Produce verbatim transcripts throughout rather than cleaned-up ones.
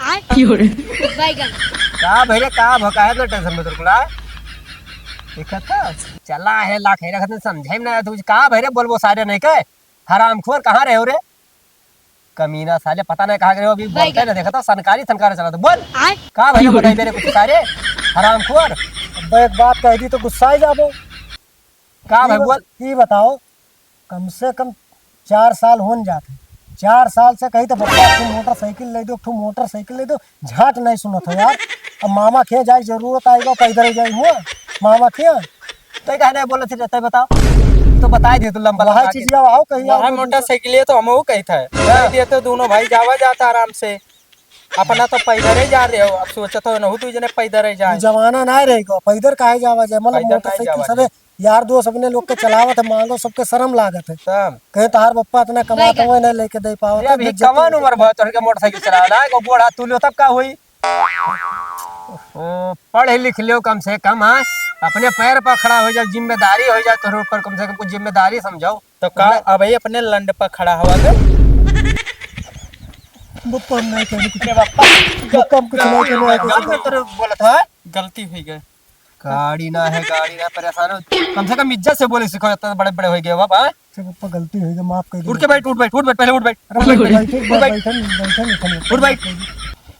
बैगन। का भइरे, का भकाहे ना टेंशन में तुरकुला? देखत ह? चला है लाख है रखत समझे में ना तू का भइरे बोलबो सारे नहीं के। हरामखोर कहाँ रहे हो रे? कमीना साले पता नहीं कहाँ गए हो, अभी बोलते ना देखत ह, सनकारी सनकारी चला तो बोल। आय। का भइरे बताई दे रे कुछ सारे? हरामखोर। अब एक बात कह दी तो गुस्सा ही जाबो। का भाई ई ब-, बोल। ई बताओ, कम से कम चार साल होन जात है। चार साल से कही तो बप्पा, एक ठो मोटरसाइकिल ले दो, एक ठो मोटरसाइकिल ले दो, झाट नहीं सुनत हो यार। अब मामा के जाए जरूरत आएगा, पैदल जाए हुआ मामा के। तै काहे नहीं बोलत है, तै बताओ। तो बताए दे तू लंबा वही लंबा चीज के। या आओ कहीं वहाँ और मोटरसाइकिल ये तो हम वो कही था। हाँ। कह दिए तो दोनों भाई जावा जाता आराम से। अपना तो पैदल ही जा रहे हो, अब सोचत हो नहु तू जने पैदल ही जाए। जमाना ना रहे गो, पैदल काहे जावा जाए, मतलब पैदल काहे मोटरसाइकिल जावा सबे जाए? यार दोस्त अपने लोग के चलावत है, मांगो सबके शर्म लागत है। तब? कहे तहार पप्पा इतना कमात बैगन। हुए नहीं लेके दे पावत ए, है, अभी बेइज्जती कवन होत उम्र है। बहुत तोहर के मोटरसाइकिल चलावे लायक, और बूढ़ा तू लियो तब का होई? ओ, पढ़ लिख लियो कम से कम, हाँ? अपने पैर पर खड़ा हो जाओ, जिम्मेदारी हो जाए तोहरे ऊपर, कम से कम कुछ जिम्मेदारी समझो। तो का अब ये अपने लंड पर खड़ा हवा तो? बप्पा हम नहीं कहने कुछ। अरे बप्पा, बप्पा हम कुछ नहीं कहने आए, गलती कैसे? में तोरे बोलत है। गलती हुई गए। गाड़ी ना है, गाड़ी ना, परेशान हो। कम से कम इज्जत से बोले सीखो, इतना बड़े बड़े हो गए हो अब, हाँ? अच्छा बप्पा, गलती हुई गई, माफ कर दे। उठ के बैठ, उठ बैठ, उठ बैठ, पहले उठ बैठ। अरे उठ बैठ, बैठ, बैठ, बैठ, बैठ, बैठ, बैठ, बैठ, बैठ। उठ बैठ।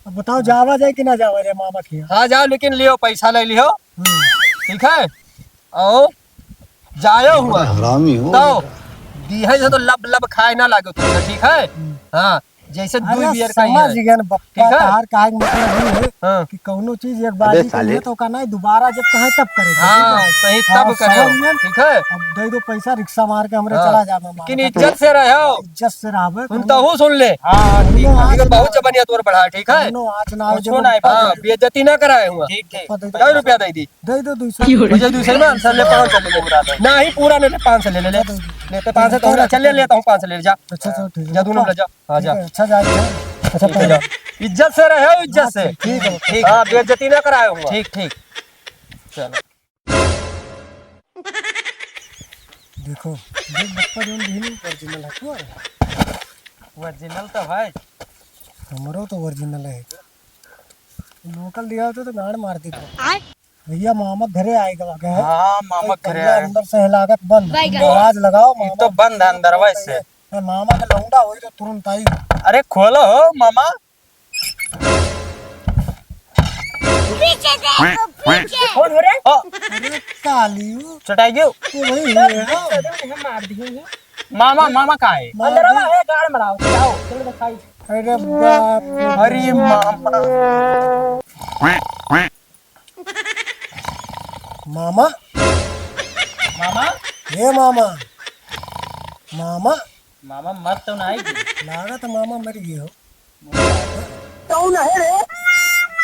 अब बताओ, जावा जाए कि ना जावा जाए मामा के यहाँ? हाँ, जाओ, लेकिन लियो, पैसा ले लियो। हम्म। ठीक है? आओ, जायो हुआ। बड़ा हरामी हो। तो, दी है से तो लब लब खाए ना लागो तुमको, ठीक है? हम्म। हाँ, जैसे दो अरे बियर का ही समझ है। गया ना बप्पा, ठीक है? तहार काहे के मतलब ये है हाँ। कि कौनो चीज एक बार अबे ही साले। कहिए तो का नहीं, दोबारा जब कहे तब करे, हाँ, ठीक है? सही हाँ, तब करे, समझ गया। ठीक है? अब दे दो पैसा, रिक्शा मार के हमरे हाँ। चला जाबे, मार लेकिन के। इज्जत से रहो। इज्जत से रहबे, सुन कौनो तो हूँ, सुन ले। हाँ, ठीक कौनो है। आज ठीक है, बहुत ना जबनिया तोर बढ़ा, ठीक है? कौनो आज ना हो कुछो जब नहीं, हाँ, बेइज्जती ना कराए हुआ। ठीक, ठीक। बप्पा दे दो। कै रुपया दे दी? दे दो दुई सौ। हो जाए दुई सौ में, चल ले पाँच सौ ले ले। नहीं, पूरा ले ले, पाँच सौ ले ले, ले। ले, ले, पाँच सौ तो पूरा चल ले, लेता हूँ, पाँच सौ ले ले, जा। अच्छा, चलो, ठीक है। जा, दोनों में ले जा। हाँ, ठीक जा। है, अच्छा, जा, जा। अच्छा, ठीक है, पहले। जा। इज्जत से रहे हो, इज्जत से। ठीक है। ठीक। हाँ, बेइज्जती ना कराए हुआ। ठीक, ठीक। चलो। देखो, देख बप्पा जौन दिहनी, original है, क्यों है? Original तो है। हमरो तो original है। Local दिया होता तो गाड़ मार देता। आय। भैया, मामा घरे आए गवा गए। हाँ, मामा भाई, घरे पहले आए। अंदर से है लागत बंद। बैगन। आवाज लगाओ, ई मामा तो बंद है अंदरवा से। ए, मामा के लौंडा होई तो तुरंत आई। अरे, खोलो हो, मामा। पीछे देखो, पीछे। कौन हो रे? ओ। अरे, कालियो। चटाई गयो। तू वही है ना? हम मार दिए। मामा, मामा कहाँ है? मामा अंदरवा है, गाड़ मराओ, जाओ, चलो दिखाई। अरे बाप रे। अरे मामा। मामा। मामा? हे मामा। मामा। मामा मर तो ना आई थी। लागत मामा मर गए हो। कौन है रे?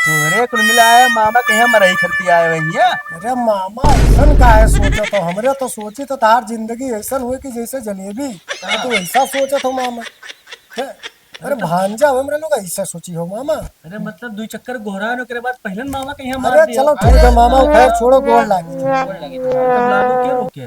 तोहरे कुल मिला है, मामा कहीं मरई खरती आए हुए हैं। अरे मामा, ऐसन का है सोचत हो? हमरे तो सोची तो तार जिंदगी ऐसन हुए कि जैसे जलेबी। हाँ। तो ऐसा सोचत हो मामा। हैं? अरे भांजा हो, हमरे लोग ऐसा सोची हो मामा। अरे मतलब दुई चक्कर गोहरान ओकरे बाद पहले मामा के यहाँ मार अरे दिया। चलो ठीक है मामा, खैर छोड़ो, गोड़ लागी। गोड़ लागी। मतलब लागू के रोके?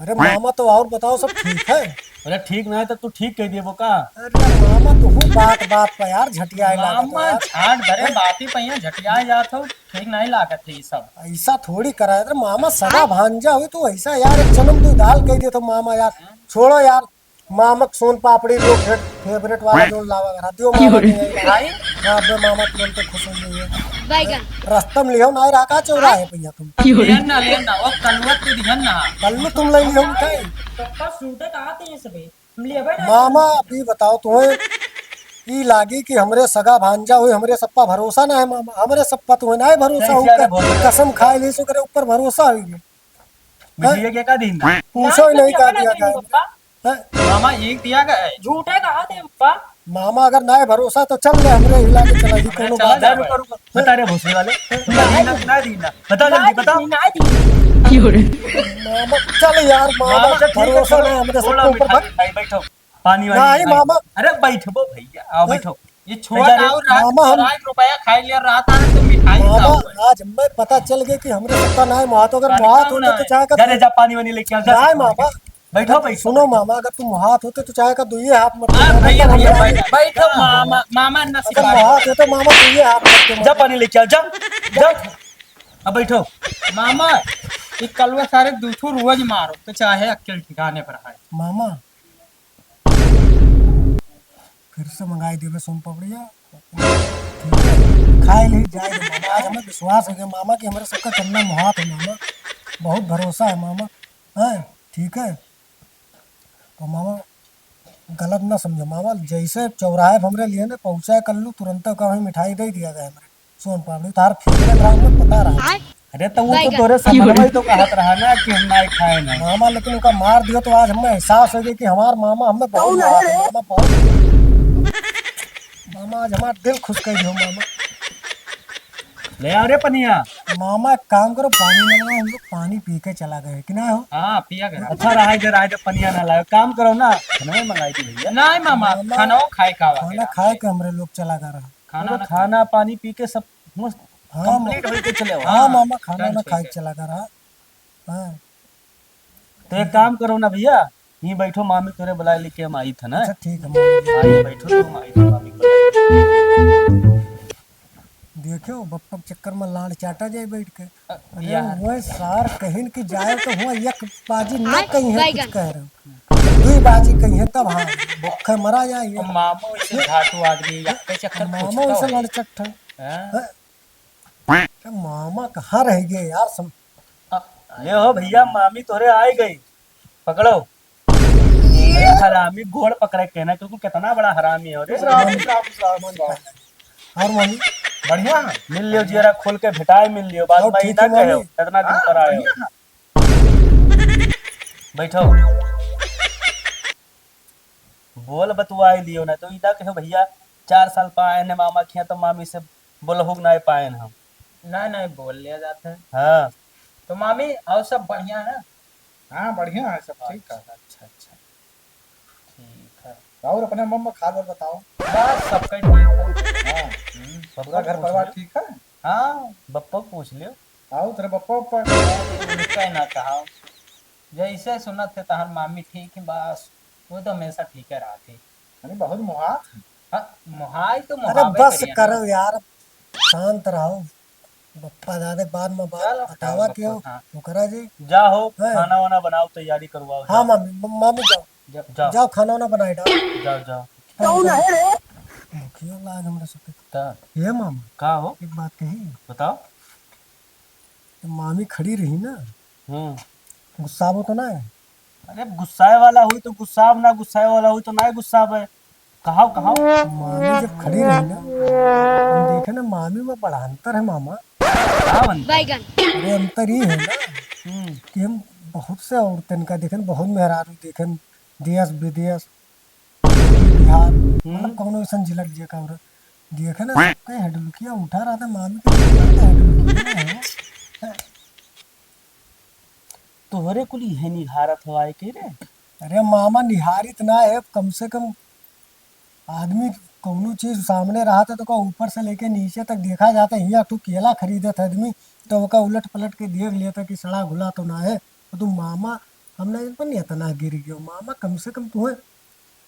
अरे मामा तो और बताओ, सब ठीक है? अरे ठीक ना है तो तू ठीक कह दिए वो का? अरे मामा तू बात बात पे यार झटियाए लागत हो मामा यार। झाट धरे बाती पे यहाँ झटियाए जात हो, ठीक नहीं लागत है ये सब। ऐसा थोड़ी कराए रे मामा, सगा भांजा हुई तू ऐसा यार, एक जन्म तू दाल कह दिए तो मामा यार, छोड़ो यार। मामक सोन पापड़ी जो फे-, favourite वाला जो लावा करा दियो मामा के यहाँ। भाई। हाँ, अबे मामा तुरंत खुश हो जाइए। बैगन। रस्ता में लियो ना रहा का चौरा है भैया तुम। लेन ना, लेन ना, वो कलुआ तू दिहन ना। कल्लू तुम ले लियो मिठाई। तो पर सूटे कहाँ थे ये सभी? हम लिए बैठे। मामा अभी बताओ तुम्हें ई लागी कि हमरे सगा भांजा हुई, हमरे सप्पा भरोसा ना है मामा, हमरे सप्पा तुम्हें ना है भरोसा कैसे होकर भरोसा? कसम खाए ली सो करे ऊपर भरोसा हुई। बिटिया के का दिन? पूछो ही नहीं का दिया जाए। हैं? मामा एक दिया का है। झूठे कहा थे पप्पा। मामा अगर ना है भरोसा तो चल ले हमरे हिला के चला जी, अरे कोनो चला बात जा, नहीं। रुको, रुको। बता रे भोसड़ी वाले। ना दीना, ना दीना। बता जल्दी, बता। ना दी। मामा, चल यार, मामा, मामा, चल ठीक है, भरोसा छोड़ो। नहीं हमरे बोला सबके ऊपर मिठाई, भाई। मिठाई, बैठो। पानी वानी नहीं, मिठाई। मामा। अरे बैठबो भैया, आओ हैं? बैठो। ये छोटा बेचारे और रात मामा, हम रात रुपया खाई लिया, रात आने तो मिठाई मामा, खाओ। आज मैं पता चल गया कि हमरे सबका ना है, वहाँ तो अगर अरे वहाँ खाओ होता ना। तो चाहे का जा रे, जा पानी वानी लेके आ, जा। नहीं मामा, बैठो, बैठो। सुनो मामा, अगर तुम हाथ होते तो चाहे का दुइये हाथ मत आ, भैया, भैया, बैठो, बैठो, मामा, मामा ना अगर सिखा रहे। हाथ होते मामा दुइये हाथ मत जा पानी लेके आओ, जा, जा। अब बैठो। मामा, ये कलवा सारे दू ठो रोज मारो, तो चाहे अक्कल ठिकाने पर आए। मामा, फिर से मंगाई देबे सोन पापड़िया। ठीक है, खाए ले जाए दे मामा। आज हमें विश्वास हो गया मामा कि हमारे सबका चन्ना मुहात है मामा, बहुत भरोसा है मामा। हैं, ठीक है, तो मामा गलत ना समझो मामा, जैसे चौराहे पे हमरे लिए ने पहुँचा कर लू, तुरंत का वहीं मिठाई दे दिया गया हमरे। सोन पापड़ी, तार फेंकले रहा, हमें पता रहा। अरे, तो वो तो बैगन। तोरे समझ में तो कहत रहा ना कि हम ना खाए ना। मामा, लेकिन उनका मार दियो तो आज हमें एहसास हो गया कि हमार मामा हमें बहुत मार है, मामा बहुत। मामा, आज हमार दिल खुश कर दियो, मामा। ले आ रे पनिया। मामा, एक काम करो, पानी मंगाओ, हम लोग पानी पी के चला गए, कि ना हो? हाँ, पिया गया। अच्छा, रहा दे, रहा दे, पनिया ना लाओ। काम करो ना, खाना मंगाई दी भैया। नहीं मामा, मामा, खाना खाए का खाना खाए के हमरे लोग चला गए रहा। खाना अरे ना खाना खाए। पानी पी के सब मस्त हाँ, complete मामा। होके चले आओ। हाँ, हाँ, मामा, खाना चल, ना ठीक खाए है। चला गए रहा। हाँ। तो एक काम करो ना भैया, यहीं बैठो, मामी तोरे बुलाए लेके हम आई था ना। अच्छा, ठीक है, मामी। हाँ, यहीं बैठो, तो हम आई था, मामी को बुलाए। देखियो, बप्पा के चक्कर में लाड़ चाटा जाए बैठ के। अ, अरे, यार। वह सार कहिन कि जाए तो हुआ, एक बाजी ना आय, कहीं है, बैगन। कुछ कह रहे हो। दुई बाजी कहीं है, तब हाँ, भूखे मरा जाए। अब मामो ऐसे झाटू आदमी, एक के चक्कर मामो पूछता ऐसे हो। लड़चट है। हाँ। हाँ। अरे मामा कहाँ रह गए यार, सम- ले हो भैया, मामी तोरे आए गई, पकड़ो। अरे हरामी गोड़ पकड़े के ना, क्योंकि कितना बड़ा हरामी है रे। खुश रहो, खुश रहो, खुश रहो, खुश रहो। और मामी? बढ़िया है। मिल लियो, जियरा खोल के भेटाए, मिल लियो, बात और भाई ठीक ना है कहो, मामी? कितना दिन हाँ, पर आए हो। बढ़िया है। बैठो। बोल बतुआई लियो ना, तो इदा कहो भैया, चार साल पा आए ने मामा खिया, तो मामी से बोलहुक ना पाए न हम। नहीं, नहीं, बोल लिया जाता है। हाँ। तो मामी, और सब बढ़िया है? हाँ, बढ़िया है, सब ठीक है। अच्छा, अच्छा, अच्छा। ठीक है। और अपने मम्मा खा बोल बताओ। बस, सबका ठीक है। हाँ। हम्म, पूरा घर परिवार ठीक है? हाँ, बप्पा को पूछ लियो। आओ, तेरे बप्पा, बप्पा। उनका ना कहा। जैसे सुनत है तहार मामी ठीक है, बस, वो तो हमेशा ठीक है रहती। अरे, बहुत मुहात है। हाँ, मुहाई तो अरे, मुहावे बस करिए ना। करो यार, शांत रहो। बप्पा दादे बाद में बात चलो, बतावा खाओ क्यों? बप्पा, हाँ। ओकरा जी। जा हो, हैं? खाना वाना बनाओ, तैयारी करवाओ, हाँ, जाओ। मामी, म-, मामी जाओ। जा-, जाओ। जाओ, खाना वाना बनाए डालो। जाओ, जाओ। कौन है रे? मुखिया लाग हमरा सबके। ता। ये मामा। का हो? एक बात कही। बताओ। तो मामी खड़ी रही ना। हम्म। गुस्साबो तो ना है? अरे, गुस्साए वाला हुई तो गुस्साब, ना गुस्साए वाला हुई तो ना गुस्साब है। कहाओ, कहाओ। मामी जब खड़ी रही ना, हम देखे ना, मामी में बड़ा अंतर है, मामा। का अंतर? बैगन। अरे, अंतर ये है ना हम्म। कि हम बहुत से औरतन का देखे, बहुत मेहरारू देखे, देश विदेश, बिहार, हम्म। मतलब, कौनो ऐसन जिला के जेका औरत देखे ना, सबके हेडलुकिया उठा रहा था, मामी के हेडलुकिया है। तोहरे कुल इहे निहारत हवाए के रे? अरे मामा, निहारित ना है, कम से कम आदमी कौनो चीज सामने रहत है तो का ऊपर से लेके नीचे तक देखा जाता है। हियाँ तू केला खरीदत है आदमी, तो ओका उलट पलट के देख लेता कि सड़ा घुला तो ना है। तो तू मामा, हमने इन पर इतना गिर गयो। मामा, कम से कम तुम्हें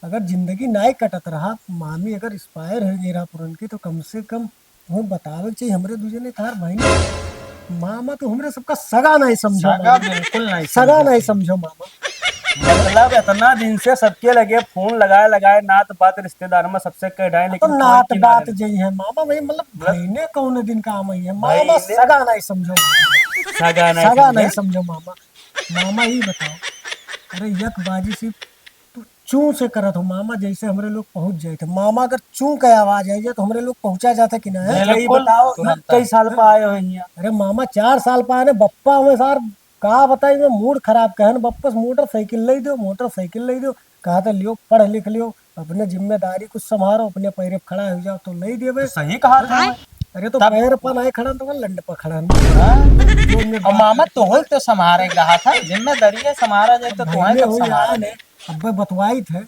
अगर जिंदगी नाय कटत रहा, मामी अगर expire हो गई रहा पुरन की, तो कम से कम तुम्हें बतावे के चाहिए, हमरे दूजे ने तार भाई ने। मामा तो हमरे सबका सगा नाय समझो, सगा मामा। बिल्कुल नाय सगा समझो। नाय समझो मामा। मतलब इतना दिन से सबके लगे फोन लगाए लगाए, नात बात रिश्तेदार में सबसे कह डाए, लेकिन तो कोई नात किनारे बात नहीं। जई है मामा, भाई मतलब मतलब भाई ने कौन दिन काम आई है, भाई मामा ने सगा नाय समझो, सगा नाय सगा समझे। नाय समझो मामा। मामा, ई बताओ, अरे, यक बाजी से तू चूं से करत हो, मामा, जैसे हमरे लोग पहुंच जाए थे। मामा, अगर चूं के आवाज आई जाए, तो हमरे लोग पहुंचा जाते कि ना? अच्छा, ई बिल्कुल, बताओ, तुरंत। कई साल पा आए हो हियां? अरे, मामा, चार साल पा आए ने, बप्पा हमें सार, का बताई, मैं मूड खराब कहन, बप्पा से मोटरसाइकिल ले दो, मोटरसाइकिल ले दो, कहा था, लियो, पढ़ लिख लियो, अपने जिम्मेदारी कुछ संभारो, अपने पैरे पे खड़ा हो जाओ तो लई देबे। तो सही कहा था। अरे तो तब पैर पर नाय खड़ा तो लंड पर खड़ा। हाँ। जो मैं और बात मामा करता तोहल तो संभारे रहा था, जिम्मेदारी है संभारा जाए तो अब तोहल भैया कब वही संभारा आए जाए? ने, अब बतवाई थे,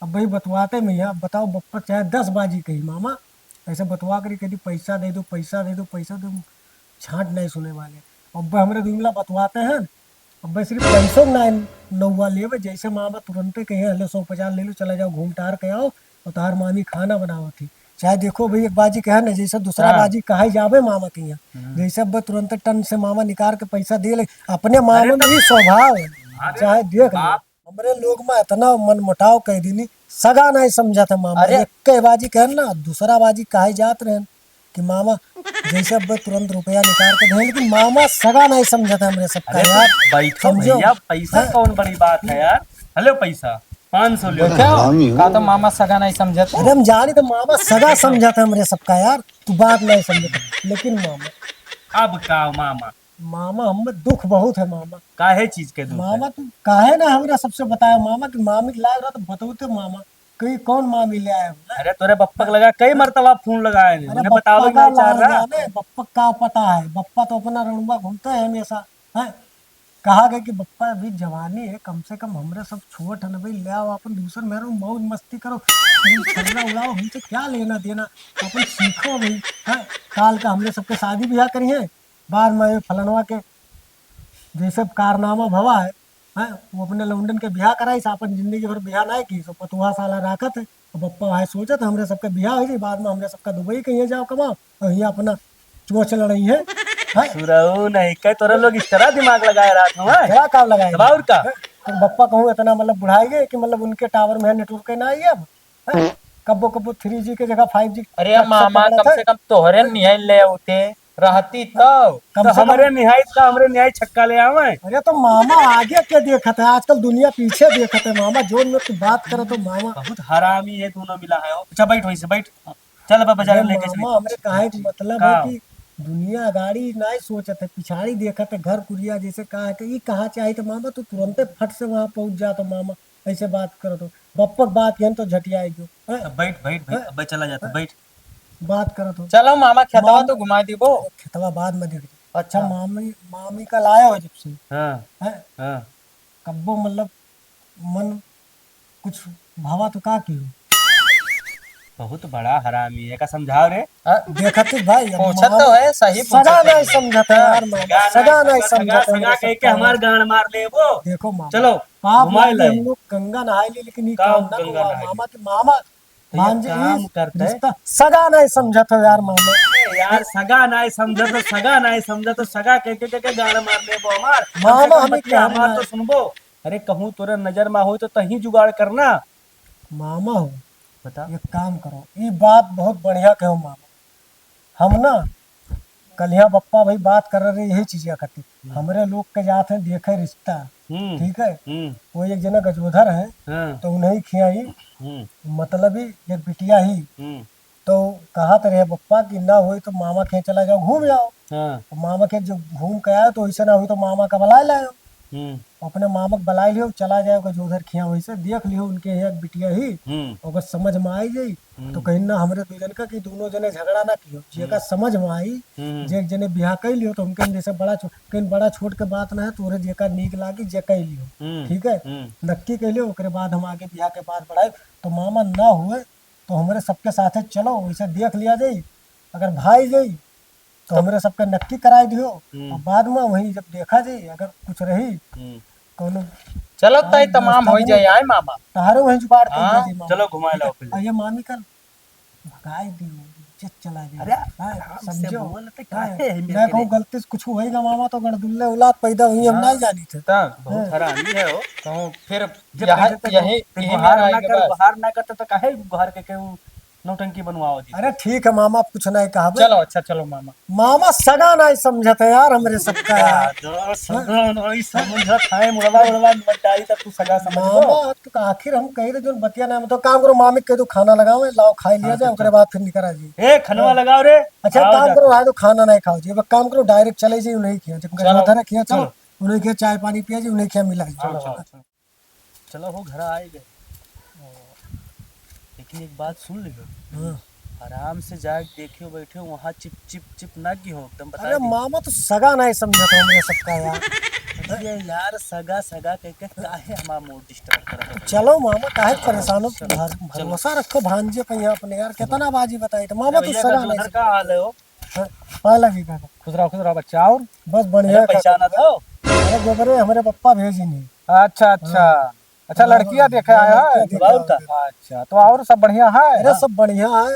अब भाई बतवाते में यहाँ बताओ बप्पा चाहे दस बाजी कही मामा, ऐसे बतवा करी कभी पैसा दे दो, पैसा दे दो, पैसा दे दो, छांट नहीं सुने वाले। अब हमरे दुमला बतवाते हैं अब भाई सिर्फ पैसो ना नौवा लेवे, जैसे मामा तुरंते कहे, "हले सौ पचास ले लो, चला जाओ घूम टहर के आओ, और तहार मामी खाना बनावत ही।" चाहे देखो भाई, एक बाजी कहे ना, जैसे दूसरा हाँ। बाजी कहे जावे मामा के यहाँ, हम्म। जैसे अब तुरंते टन से मामा निकाल के पैसा दे ले, अपने मामा अरे में तो भी स्वभाव है। अरे चाहे देख लो, बाप। हमरे लोग में इतना मनमुटाव कह दीनी, सगा नहीं समझत है मामा। अरे। एक के बाजी कहे ना, दूसरा बाजी कहे जात रहे कि मामा जैसे अब तुरंत रुपया निकाल के दे, लेकिन मामा सगा नहीं समझत है हमरे सबका अरे तो यार। बैठो समझो। भैया, पैसा हाँ। कौन बड़ी बात है यार? हेलो पैसा, पाँच सौ ले। बहुत क्या? हरामी हो। का तो मामा सगा नहीं समझत? अरे हम जानी तो मामा सगा समझत है हमरे सबका यार, तू बात नहीं समझत है। लेकिन मामा अब का मामा? मामा, हमें दुख बहुत है मामा। काहे चीज के दुख है? मामा, तू काहे ना हमरा सबसे बताया मामा कि मामी के लाग रहा तो बतौते मामा कि कौन मामी ले आए हो? अरे तोरे बप्पा के लगा कई मरतबा फोन लगाए हैं, अरे उन्हें बप्पा बतावे के का नहीं चाह लाग रहा। जाने, बप्पा का पता है, बप्पा तो अपना रणुआ घूमते हैं हमेशा, हैं? कहा गया कि बप्पा अभी जवानी है, कम से कम हमरे सब छोट है ना भाई, ले आओ अपन दूसर मेहरारू मौज मस्ती करो, तुम छर्रा उड़ाओ, हमसे क्या लेना देना, अपन सीखो भाई, हैं? काल का हमरे सबके शादी ब्याह करी है, बाद में ये फलनवा के जैसे कारनामा भवा है, हैं, वो अपने लौंडन के बियाह कराइस, अपन जिंदगी भर बियाह नाहीं कीस, पतोहा साला राखत है। अब बप्पा भाई सोचत है, हमरे सबके बियाह हो जाई, बाद में हमरे सबका दुबई कहीं जाओ कमाओ, और ये अपना चोच लड़ई है, हैं? सुरऊ नहीं, कई तोरा लोग इस तरह दिमाग लगाए रहत हो, हैं? क्या काम लगाए? तब और का? हैं? तो बप्पा कहूँ इतना मतलब बुढ़ाई गए कि मतलब उनके टावर में नेटवर्क ना आई अब, हैं? कब्बो कब्बो थ्री जी के जगह फ़ाइव जी अरे का मामा, पकड़ा कम था। से कम तोहरे निहाई ले होते, रहती तब। कम तो से कम हमरे निहाई का, हमरे निहाई छक्का ले आवे। अरे तो मामा आगे के देखत है, आजकल दुनिया पीछे देखत है मामा, जोन में तू बात करत हो मामा। बहुत हरामी है दोनों मिला है। अच्छा बैठ वहीं से बैठ, चल अब बाजार अरे में लेके चली। मामा, हमरे कहे के मतलब का? है कि दुनिया अगाड़ी नाहीं सोचत है, पिछाड़ी देखत है, घर कुरिया जैसे कहा है कि ई कहा चाही तो मामा तू तुरंते फट से वहाँ पहुँच जात हो मामा, ऐसे बात करत हो। बप्पक बात कहन तो झटियाई गयो। हैं? अब बैठ, बैठ, बैठ, हैं? अब चला जाता, हैं? बैठ। बात करत हो। चलो मामा, खेतवा माम-, तो घुमा दीबो। खेतवा बाद में देख ली। अच्छा। मामी, मामी का लाया हो जब से। हाँ। हैं? हाँ। कब्बो मतलब मन कुछ भावा तो का कियो? बहुत बड़ा हरामी है, का समझाओ रे। हाँ। देखत ही भाई, अब पूछत मामा तो है, सही सगा पूछत नहीं है। समझत है यार, मामा, सगा सगा नहीं नहीं समझत, सगा समझत है, सगा कह के हमार गांड मार लेबो। देखो मामा, चलो, पाप घुमाए लागे, लाई। हम लोग गंगा नहाए ली, लेकिन ये का काम ना गंगा हुआ, नहाए ली? मामा के मामा तो ये भांजे काम ई करते। रिश्ता सगा नहीं समझत हो यार मामा। ए यार, सगा नहीं समझत हो, सगा नहीं समझत हो, सगा कह के, कह के गांड मार लेबो हमार। कम से मामा, कम हमें बतिया क्या हमार मालूम? तो सुनबो। अरे, कहूँ तोरे नजर में होई तो तहीं जुगाड़ करना। मामा हो, बता। एक काम करो, ई बात बहुत बढ़िया कहो मामा। हम ना कलिया बप्पा भाई बात कर रहे यही चीज खातिर। हम्म। हमरे लोग के जात है देखे रिश्ता, हम्म। ठीक है? हम्म। वो एक जना गजोधर है, हाँ। तो उन्हीं खिया ही, हम्म। मतलब ही एक बिटिया ही, हम्म। तो कहत रहे बप्पा कि ना होई तो मामा के चला जाओ, घूम जाओ। हाँ। तो मामा के जो घूम के आयो तो वैसे ना होई तो मामा का बुला लायो। हम्म। अपने मामा के बुला लियो, चला जाओ गजोधर खिया, वैसे देख लियो उनके एक बिटिया ही, हम्म। ओकर समझ में आई जाई। हम्म। तो कहीं ना हमरे दू जन का कि दोनों जने झगड़ा ना कियो, जेका हम्म। समझ में आई, हम्म। जे एक जने बियाह कर लियो तो उनके जैसे बड़ा छो-, कहीं बड़ा छोट के बात ना है, तोरे जेका नीक लागी जे कर लियो, हम्म। ठीक है? हम्म। नक्की कर लियो, ओकरे बाद हम आगे बियाह के बात बढ़ाई। तो मामा ना हुए तो हमरे सबके साथे चलो, वैसे देख लिया जाई, अगर भाई जाई तो तो हमरे सबके नक्की कराई दियो। हम्म। और बाद में वहीं जब देखा जाई, अगर कुछ रही, हम्म। कौनो चलो, तय तमाम हो जाए, आए मामा। तहारो वहीं जुगाड़ कर हाँ, दिया जाई, मामा। चलो, घुमाए लाओ फिर। और ये मामी का भगाई दियो, इज्जत चला गई। अरे, हाँ, आराम से समझो। बोल, तो हाँ, काहे है मैं मेरे कहूँ के? गलती से कुछ होएगा, मामा, तो गणदुल्ले औलाद पैदा हुई, हम हाँ, नहीं जानी थे। तब बहुत हाँ। हरामी है हो। कहूँ फिर जब यहाँ, कहते थे, यही, "तू यही गुहार मेरा ना आएगा कर, बस।" गुहार ना करते तो काहे गुहार के, के उ नौटंकी बनवाओ जी। अरे ठीक है मामा, अब कुछ नहीं कहा बे। चलो, अच्छा, चलो मामा। मामा सगा नहीं समझत है यार हमरे सबका यार। दादा, सगा नहीं समझत है, मुड़वा उड़वा मत डाली तब तू सगा समझबो। मामा, तो आखिर हम कही रहे जो बतिया ना, तो काम करो, मामी के कह दो खाना लगाओ, लाओ खाई लिया हाँ, जाए, तो ओकरे चल। बाद फिर निकल आ जाइए। ए, खनवा हाँ। लगाओ रे। अच्छा, आओ काम जाते। करो, आज तो खाना नहीं खाओ जी, अब काम करो, डायरेक्ट चले जाइए, उन्हीं खिया, जब चलो, घर है खिया, चलो, चलो। उन्हीं खिया चाय पानी पिया जी, उन्हीं खिया मिला जी। चलो, चलो, चलो। चलो। चलो हो, घर आए गए। लेकिन एक बात सुन लियो, हाँ। आराम से जाए, देखियो, बैठे वहाँ चिप, चिप, चिप ना की हो, एकदम बता अरे दी। मामा तो सगा नहीं समझत हो हमरे सबका यार। अरे यार, सगा, सगा कह के काहे हमारा mood disturb करत हो? चलो मामा, काहे चलो, परेशान हो? चलो, भर-, चलो। भरोसा रखो भांजे पे यहाँ अपने यार, चलो। कितना बाजी बताई तो मामा अरे तो भैया, सगा का नहीं उधर समझत। का हाल है हो? हाँ, पाए लगी काका। खुश रहो, खुश रहो बच्चा। और बस बढ़िया अरे काका। पहचाना था? अरे गोबरे हमरे पप्पा भेजिन ही। अच्छा, अच्छा। हाँ। अच्छा, हाँ, लड़कियाँ देखे आया है? लड़कियाँ देखे आया है। अच्छा, तो और सब बढ़िया है? अरे सब बढ़िया है,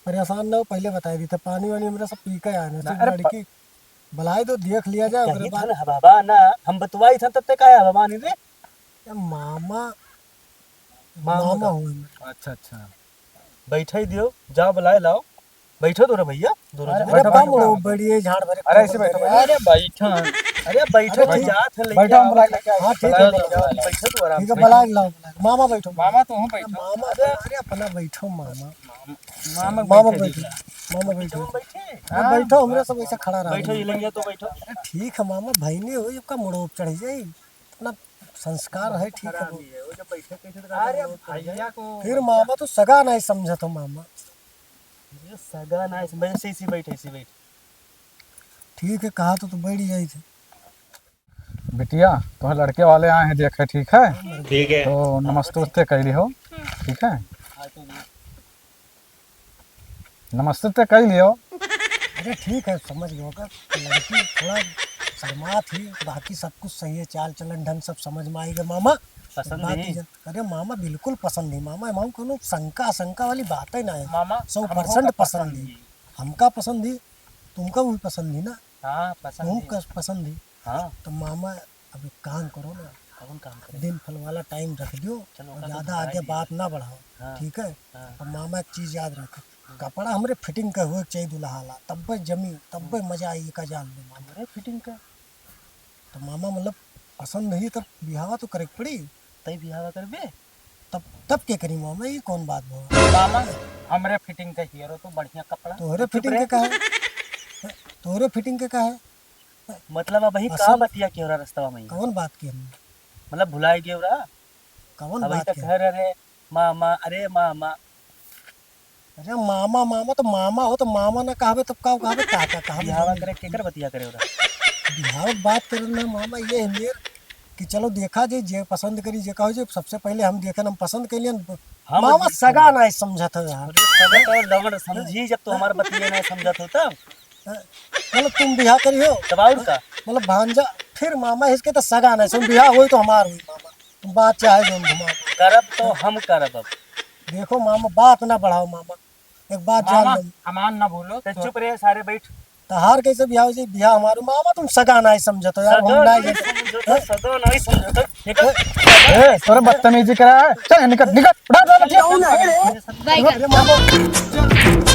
परेशान ना हो, पहले बताई दी थे, पानी वानी हमरे सब पी के आए हैं, ना, सिर्फ अरे प- लड़की बुलाई दो, देख लिया जाए, ओकरे कही बाद थन हबाबा ना, हम बतवाई थन तब तक आया हबाबा नहीं रे। ए, मामा, मामा मामा का? हुए। अच्छा, अच्छा। बैठे ही दियो, जाओ बुलाए लाओ। बैठो दोनों भैया, दोनों अरे, जने। अरे, बैठो, बम बैठो, लो, बैठो। बढ़िया झाड़ भरे अरे, ऐसे बैठो, बैठो। अरे, बैठो। अरे, बैठो, अरे, ठीक। जात है, लेके बैठो, हम आओ। बुला के लेके आए। हाँ, ठीक है, बुलाओ, बैठो। बुलाओ। बैठो तू आराम ठीक है, से। बुलाए लाओ, बुलाए। मामा बैठो। मामा, तू हूँ बैठो। मामा, अरे, अरे, अपना बैठो, मामा। मामा, मामा बैठे बैठो, दीजिए। मामा बैठो। बैठो, बैठो। हाँ, बैठो, हमरे सब ऐसा खड़ा रहो। बैठो, ये लंगिया तो बैठो। अरे, ठीक है, मामा, भाई नहीं हो, आपका मुड़ो चढ़ जाए। इतना संस्कार है, ठीक है। खराब ही है, वो जब बैठे, कैसे तो अरे, कहते हैं, भैया को फिर मामा तो सगा नहीं समझत हो, मामा। ये सगा ना, इस वजह से इसी बैठे, इसी बैठे। ठीक है, कहा तो, तो बैठ जाई थे। बिटिया, तुम्हें लड़के वाले आए हैं देखे, ठीक है? ठीक है। तो नमस्ते उस्ते कह लियो, ठीक है? नमस्ते उस्ते कह लियो। अरे ठीक है, समझ गयो का, लड़की थोड़ा शर्मात ही, बाकी सब कुछ सही है, चाल चलन ढंग सब समझ में आई गए मामा। पसंद बात नहीं। ही जन-, अरे मामा बिल्कुल पसंद नहीं मामा, मामा कोनो शंका, शंका वाली बात ही ना है। मामा, सौ हमको परसेंट का पसंद पसंद नहीं। नहीं। हमका पसंद ही, तुमका भी पसंद ही ना? हाँ, पसंद तुम ही। कस पसंद ही? हाँ। तो मामा अब एक काम करो ना, कौन काम करे? दिन फल वाला टाइम रख दियो चलो, और ओका तो ज्यादा बताई आगे दिया। बात ना बढ़ाओ, हाँ। ठीक है? हाँ। अब मामा एक चीज याद रख, हाँ। कपड़ा हमरे फिटिंग का हुए के चाहिए दुल्हा ला, तब्बे जमी, तब्बे मजा आई का जान लो मामा। हमरे फिटिंग का? तो मामा मतलब पसंद नहीं तब बिहावा तो करे के पड़ी। तई बिहावा करबे? तब, तब के करी मामा, ये कौन बात बा? मामा, हमरे फिटिंग का हीरो तो बढ़िया कपड़ा। तोहरे चुप फिटिंग रे। के का है? तोहरे फिटिंग के का है? मतलब अब ही का असल बतिया के हो रहा रस्तवा में? कौन बात की हमने? मतलब भुलाए गए रहा? कौन अब ही बात तो की? घर, अरे मामा, अरे मामा। अरे मामा, मामा तो मामा हो, तो मामा ना कहबे, तब का कहबे, काका कहबे? बिहावा करे, केकर बतिया करे हो रहा? बिहाव बात करे ना मामा, ये है मेर कि चलो देखा जे, जे पसंद करी, जे कहो जे, सबसे पहले हम देखे, हम पसंद कर लियन। हम मामा भी सगा ना समझत हो यार। अरे सगा तो लवण समझी, जब तो हमार बतिया ना समझत हो तब। मतलब तुम बिहा करी हो? तब और का? मतलब भांजा, फिर मामा इसके तो सगा ना, सुन बिहा होई तो हमार होई मामा। तुम बात चाहे जो घुमा। करब तो हम करब अब। देखो मामा, बात ना बढ़ाओ मामा, एक बात जान मामा, लो। हमान ना भूलो, ते तो चुप रहे सारे, बैठ। तहार कैसे बिहा हो जाई? बिहा हमारो मामा, तुम सगा ना समझत हो यार, हम सगा ना नहीं समझत हो, हैं? सगा नहीं समझत हो। निकल। ए, तोरे बदतमीजी करा है। चल, निकल, निकल, उठा, उठा, उठा। बैगन। अरे मामा।